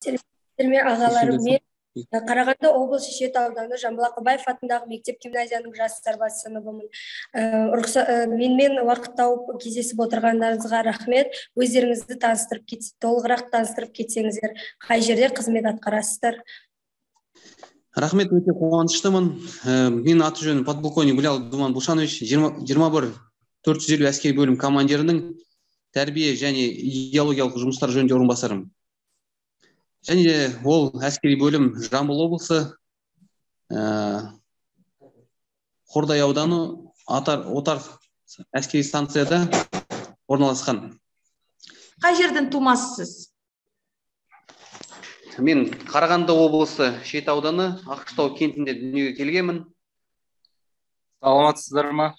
Сәлеметсіздер ме, ағаларым? Мен Қарағанды облысы Шет ауданы Жамбыл Ақылбаев атындағы мектеп гимназияның жас сарбаз сыныбымын. Менімен уақыт тауып кездесіп отырғандарыңызға рахмет. Өздеріңізді таныстырып толығырақ таныстырып кетсеңіздер, қай жерде қызмет атқарасыздар? Рахмет, өте қуаныштымын. Менің аты жөнім подполковник Білал Думан Бушанович, 21 450 әскери бөлім командирінің тәрбие және идеологиялық жұмыстар жөнінде орынбасарым. Және де ол әскери бөлім Жамбыл облысы, Қордай ауданы, Отар әскери станцияда орналасқан. Қай жердің тумасысыз? Мен Қарағанды облысы, Шет ауданы, Аққыстау кентінде дүниеге келгенмін. Саламатсыздар ма?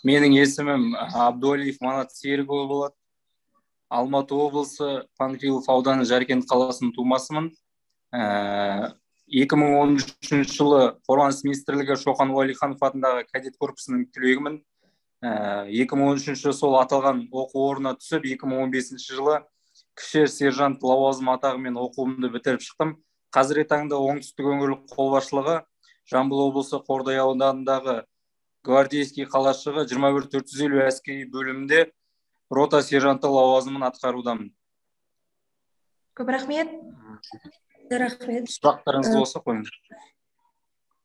Менің есімім Абдуалиев Манат Серікұлы болады. Алматы облысы, Панфилов ауданы, Жаркент қаласының тумасымын. 2013 жылы Қорғаныс министрлігі Шоқан Уәлиханов атындағы кадет корпусының түлегімін. 2013 сол аталған оқу орнына түсіп, 2015 жылы кіші сержант лауазым атағымен оқуымды бітіріп шықтым. Қазіргі таңда Оңтүстік өңірлік қолбасшылығы, Жамбыл облысы, Қордай ауданындағы Гвардейский қалашығы, 21 450 әскери бөлімінде рота сержанты лауазымын атқарудамын. Көп рахмет. Рахмет. Сұрақтарыңыз болса, қойыңыз.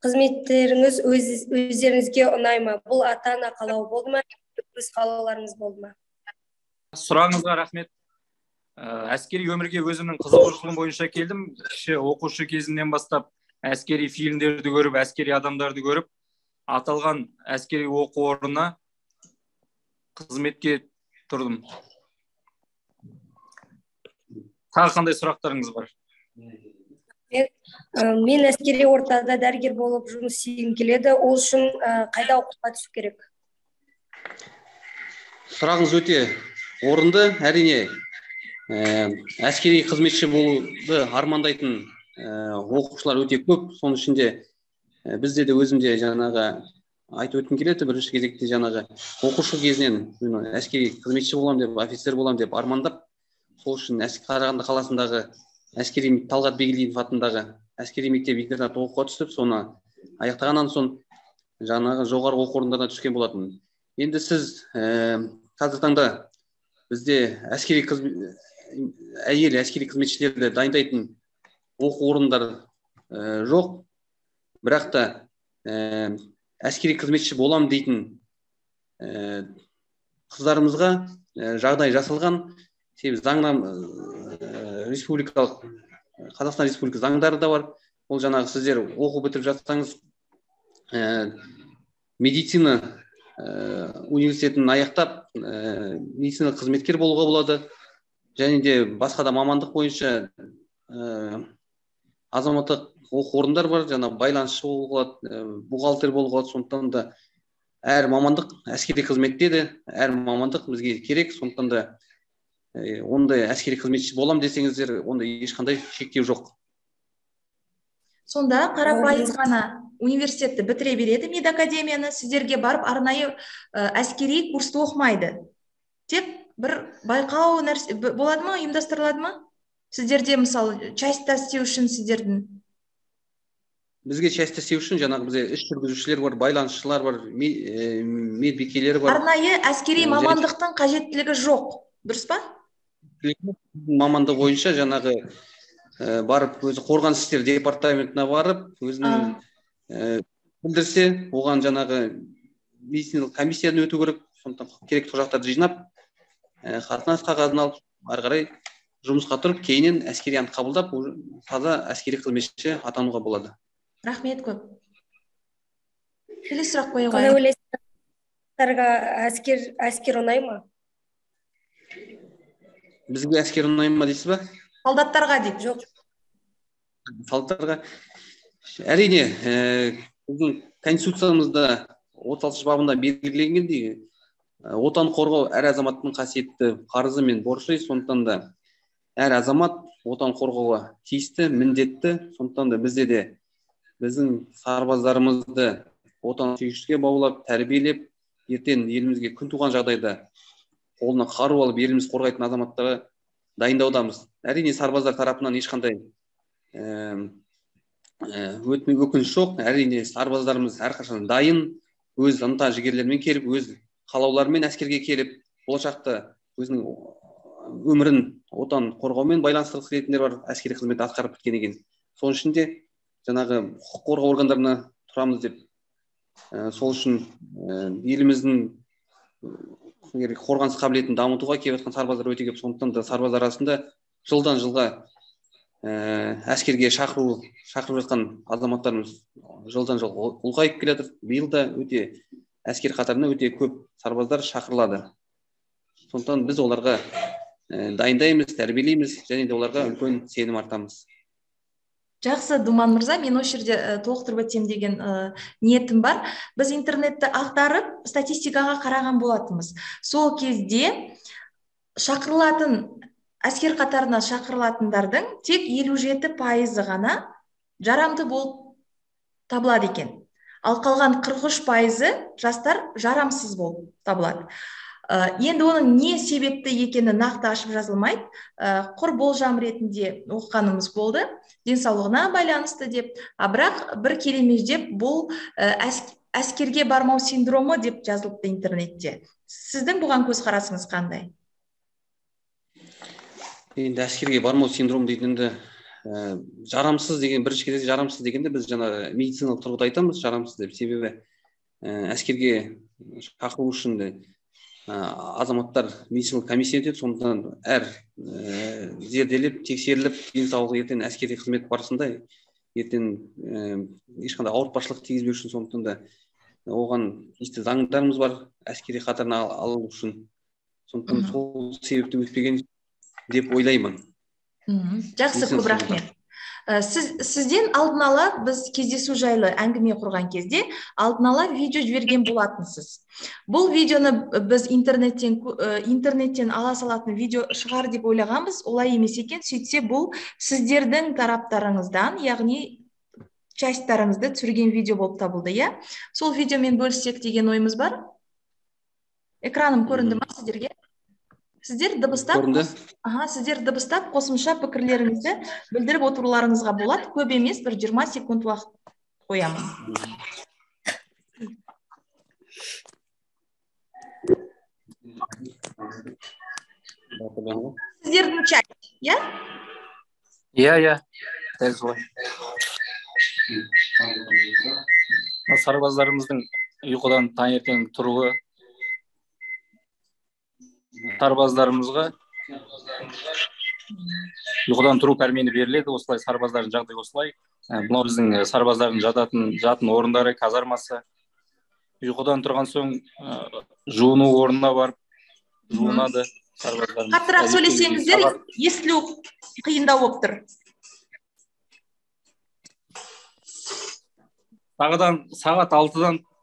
Қызметтеріңіз өздеріңізге ұнай ма? Бұл ата ана қалауы болды ма, өз қалауларыңыз болды ма? Сұрағыңызға рахмет. Әскери өмірге өзімнің қызығушылығым бойынша келдім. Кіші оқушы кезімнен бастап әскери фильмдерді көріп, әскери адамдарды көріп, аталған әскери оқу орнына қызметке тұрдым. Тағы қандай сұрақтарыңыз бар? Мен әскери ортада дәрігер болып жұмыс істегім келеді. Ол үшін қайда оқуға түсу керек? Сұрағыңыз өте орынды. Әрине, әскери қызметші болуды армандайтын оқушылар өте көп. Соның ішінде бізде де, өзімде жаңағы айтып өткім келеді. Бірінші кезекте жаңағы оқушы кезінен мен әскери қызметші боламын деп, офицер боламын деп армандап, сол үшін Қарағанды қаласындағы әскери Талғат Бегелдинов атындағы әскери мектеп интернат оқуға түсіп, соны аяқтағаннан соң жаңағы жоғарғы оқу орындарына түскен болатын. Енді сіз қазіргі таңда бізде әскери әйел әскери қызметшілерді дайындайтын оқу орындары жоқ, бірақ та әскери қызметші болам дейтін қыздарымызға жағдай жасалған. Себебі заңнам, республикалық, Қазақстан Республика заңдары да бар. Ол жаңағы сіздер оқу бітіріп жатсаңыз, медицина университетін аяқтап, медициналық қызметкер болуға болады. Және де басқа да мамандық бойынша азаматтық оқу орындар бар, жаңа байланысшы болуға болады, бухгалтер болуға болады. Сондықтан да әр мамандық әскери қызметте де әр мамандық бізге керек. Сондықтан да ондай әскери қызметші болам десеңіздер, ондай ешқандай шектеу жоқ. Сонда қарапайым ғана университетті бітіре береді, медакадемияны, сіздерге барып арнайы әскери курсты оқымайды. Тек бір байқау нәрсе болады ма, ұйымдастырылады ма? Сіздерде, мысалы, частьта істеу үшін сіздердің Бізге частьта істеу үшін жаңағы бізде іс жүргізушілер бар, байланысшылар бар, медбикелер бар. Арнайы әскери мамандықтың қажеттілігі жоқ, дұрыс па? Мамандығы бойынша жаңағы барып, өзі қорғаныс істері департаментіне барып, өзінің білдірсе, оған жаңағы медициналық комиссиядан өту керек. Сондықтан керекті құжаттарды жинап, қатынас қағазын алып, ары қарай жұмысқа тұрып, кейіннен әскери ант қабылдап, уже таза әскери қызметші атануға болады. Рахмет көп. Келесі сұрақ қоя Қалай қояйық. ойлайсыздар, әскер ұнай ма? Бізге әскер ұнай ма дейсіз ба? Солдаттарға дейді. Жоқ. Солдаттарға әрине, біздің конституциямызда 36-бабында белгіленгендей, отан қорғау әр азаматтың қасиетті парызы мен борышы. Сондықтан да әр азамат отан қорғауға тиісті, міндетті. Сондықтан да бізде де біздің сарбаздарымызды отан сүйгіштікке баулап, тәрбиелеп, ертең елімізге күн туған жағдайда қолына қару алып, елімізді қорғайтын азаматтарға дайындаудамыз. Әрине, сарбаздар тарапынан ешқандай өкініш жоқ. Әрине, сарбаздарымыз әрқашан дайын, өз ынта жігерлерімен келіп, өз қалауларымен әскерге келіп, болашақта өзінің өмірін отан қорғаумен байланыстырғысы келетіндер бар, әскери қызмет атқарып біткеннен кейін. Соның ішінде жаңағы құқық қорғау органдарына тұрамыз деп, сол үшін еліміздің қорғаныс қабілетін дамытуға келіп жатқан сарбаздар өте көп. Сондықтан да сарбаздар арасында жылдан жылға әскерге шақырып жатқан азаматтарымыз жылдан жылға ұлғайып келе жатыр. Биыл да өте әскер қатарына өте көп сарбаздар шақырылады. Сондықтан біз оларға дайындаймыз, тәрбиелейміз және де оларға үлкен сенім артамыз. Жақсы, Думан мырза, мен осы жерде толықтырып өтсем деген ниетім бар. Біз интернетті ақтарып, статистикаға қараған болатынбыз. Сол кезде шақырылатын, әскер қатарына шақырылатындардың тек 57% ғана жарамды болып табылады екен. Ал қалған 43% жастар жарамсыз болып табылады. Енді оның не себепті екені нақты ашып жазылмайды. Құр болжам ретінде оқығанымыз болды, денсаулығына байланысты деп. А бірақ бір келемеждеп бұл әскерге бармау синдромы деп жазылыпты интернетте. Сіздің бұған көзқарасыңыз қандай? Енді әскерге бармау синдромы дейтінді жарамсыз деген, бірінші кезекте жарамсыз дегенде біз жаңа медициналық тұрғыда айтамыз жарамсыз деп. Себебі әскерге шақыру үшін де азаматтар медициналық комиссия өтеді. Сондықтан әр зерделеп, тексеріліп, денсаулығы ертең әскери қызмет барысында ертең ешқандай ауыртпашылық тигізбеу үшін, сондықтан да оған тиісті заңдарымыз бар әскери қатарына алу үшін. Сондықтан сол себепті өтпеген деп ойлаймын. Жақсы, көп рахмет. Сізден алдын ала біз кездесу жайлы әңгіме құрған кезде алдын ала видео жіберген болатынсыз. Бұл видеоны біз интернеттен ала салатын видео шығар деп ойлағанбыз, олай емес екен. Сөйтсе бұл сіздердің тараптарыңыздан, яғни частьтарыңызды түсірген видео болып табылды, иә? Сол видеомен бөліссек деген ойымыз бар. Экраным көрінді ма сіздерге? Сіздер дыбыстап, сіздер дыбыстап қосымша пікірлеріңізді білдіріп отыруларыңызға болады. Көп емес, бір 20 секунд уақыт қоямын. Сіздердің чат, иә? Иә, иә. Дәл солай. Сарбаздарымыздың ұйқыдан таңертең тұруы, сарбаздарымызға ұйқыдан тұру пәрмені беріледі. Осылай сарбаздардың жағдайы осылай. Мынау біздің сарбаздардың жатын орындары, казармасы. Ұйқыдан тұрған соң жуыну орнына барып жуынады сарбаздарымыз. Қаттырақ сөйлесеңіздер, естілу қиындау болып тұр. Сағат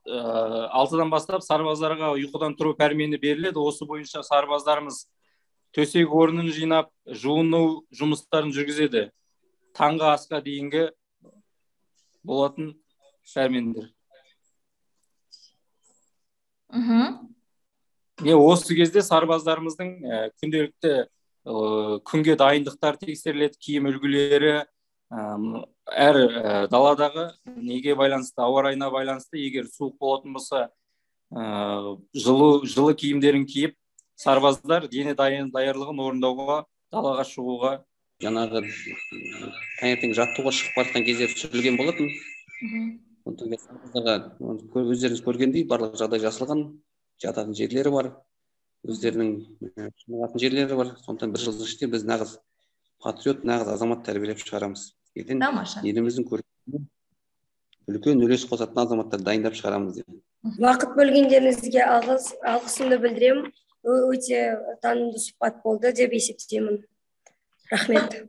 6-дан бастап сарбаздарға ұйқыдан тұру пәрмені беріледі. Осы бойынша сарбаздарымыз төсек орнын жинап, жуыну жұмыстарын жүргізеді. Таңғы асқа дейінгі болатын пәрмендер. Осы кезде сарбаздарымыздың күнделікті күнге дайындықтар тексеріледі, киім үлгілері, әр даладағы неге байланысты, ауа райына байланысты, егер суық болатын болса, жылы киімдерін киіп, сарбаздар дене даярлығын орындауға, далаға шығуға. Жаңағы таңертең жаттығуға шығып бара жатқан кезде түсірілген болатын. Өздеріңіз көргендей, барлық жағдай жасалған, жататын жерлері бар, өздерінің шынығатын жерлері бар. Сондықтан бір жылдың ішінде біз нағыз патриот, нағыз азамат тәрбиелеп шығарамыз. Ертең еліміздің көркіне үлкен үлес қосатын азаматтар дайындап шығарамыз деп. Уақыт бөлгендеріңізге алғысымды білдіремін. Өте танымды сұхбат болды деп есептеймін. Рахмет.